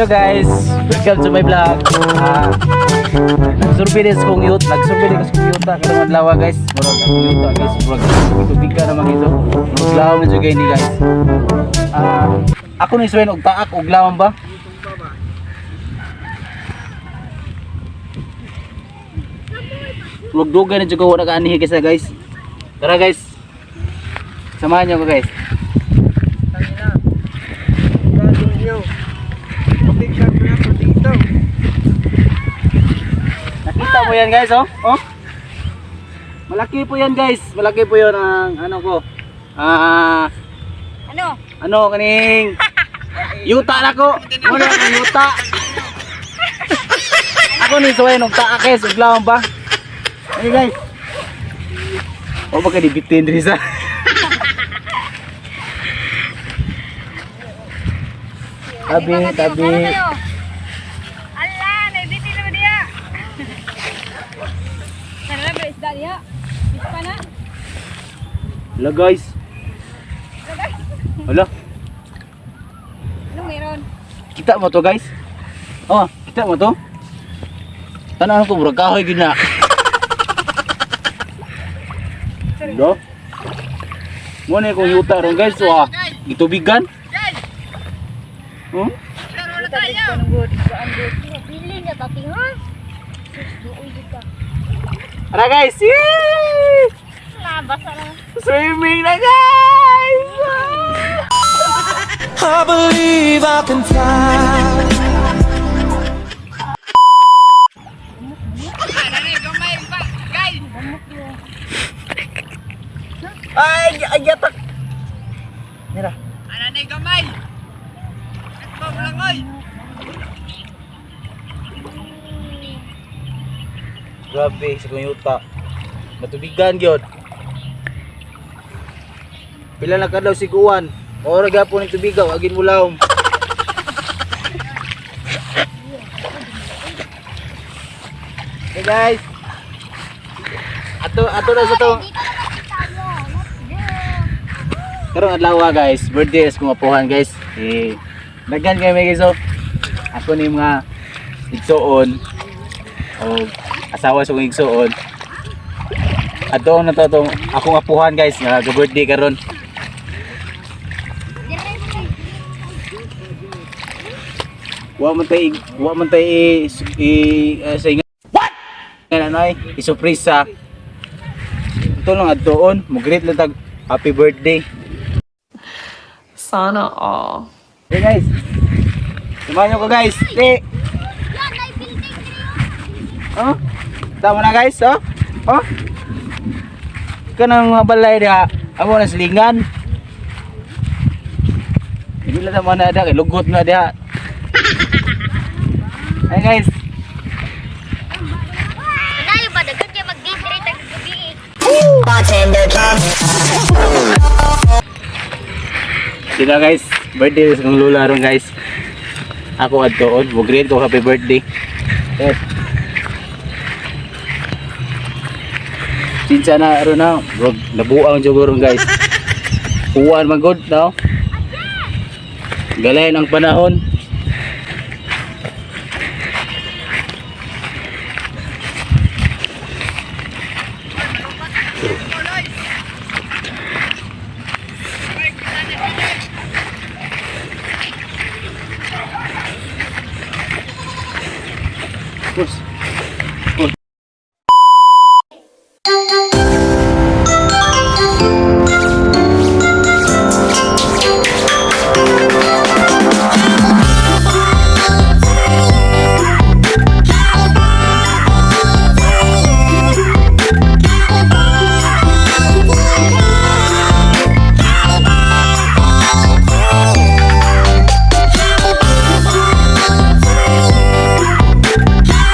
Hello guys, welcome to my vlog. Nagsurvey kong youth, nagsurvey din kong yuta karong adlaw, guys. Murag akong yuta, guys, murag gitubigan naman ito. Murag lawom na jud ni, guys. Ako ni suwayan og taak og lawom ba? Murag dugay na jud ko wala kaanihi guys, guys. Tara guys. Samahan niyo ko, guys. Tangina. Gagawin niyo. Picture mo na po dito. Nakita mo yan, guys, oh? Oh? Malaki po yan, guys. Malaki po yun ang ano ko. Ano? Ano kaning yuta na ko. Muna ang yuta. Ako ni suway og taak, guys, ug lawom ba? Ay guys. O baka di bitin diri sa. Tabi, tabi. Ala, naibiti naman diya. Sana ba isda diya? Isda na. Hala, guys. Hala, Anong meron? Kita mo to, guys? Oh, kita mo to? Tanaw ko, murag kahoy gyud na. Do. Mo na kong yuta ron, guys, wa. Gitubigan. Hmm? Pili na tapi ha? Duoy dito. Ara guys. Yay! Nabasa na. Swimming na, guys. I believe I can fly. Ay, ay yatak. Mira. Ananay gamay. At langoy. Grabe sa kong yuta. Natubigan gyud. Pila na kadlaw si Guan. Ora gyapon ning tubigaw, agin mo lawom. Hey guys. Ato ato na sa to. Dito na tayo. Let's go. Karong adlaw, guys, birthday sa kong apuhan, guys. Eh, daghan kami, guys, oh. Ako ni mga igsuon o asawa sa kong igsuon. Ato na to tong akong apuhan, guys, nga birthday karon. Wa man tay i, sa inga. What? Ano ay isurpresa. Ito lang adtoon, mo greet lang tag happy birthday. Sana all. Hey guys. Samahan niyo ko, guys. Di. Yan, ay building diri. Oh. Tama na, guys, oh. Oh. Kanang mga balay diha, amo na silingan. Hindi lang naman na diha, kay lugot na diha. Ay guys, Layo ba daghan kay mag-date diri tag gabi. Sila guys, birthday sa kong lula ron, guys. Ako adtoon, mo greet ko happy birthday. Eh. Sinsa na ron na, bro, nabuang jud ron, guys. Uwan man gud, no? Galayan ang panahon. Pus.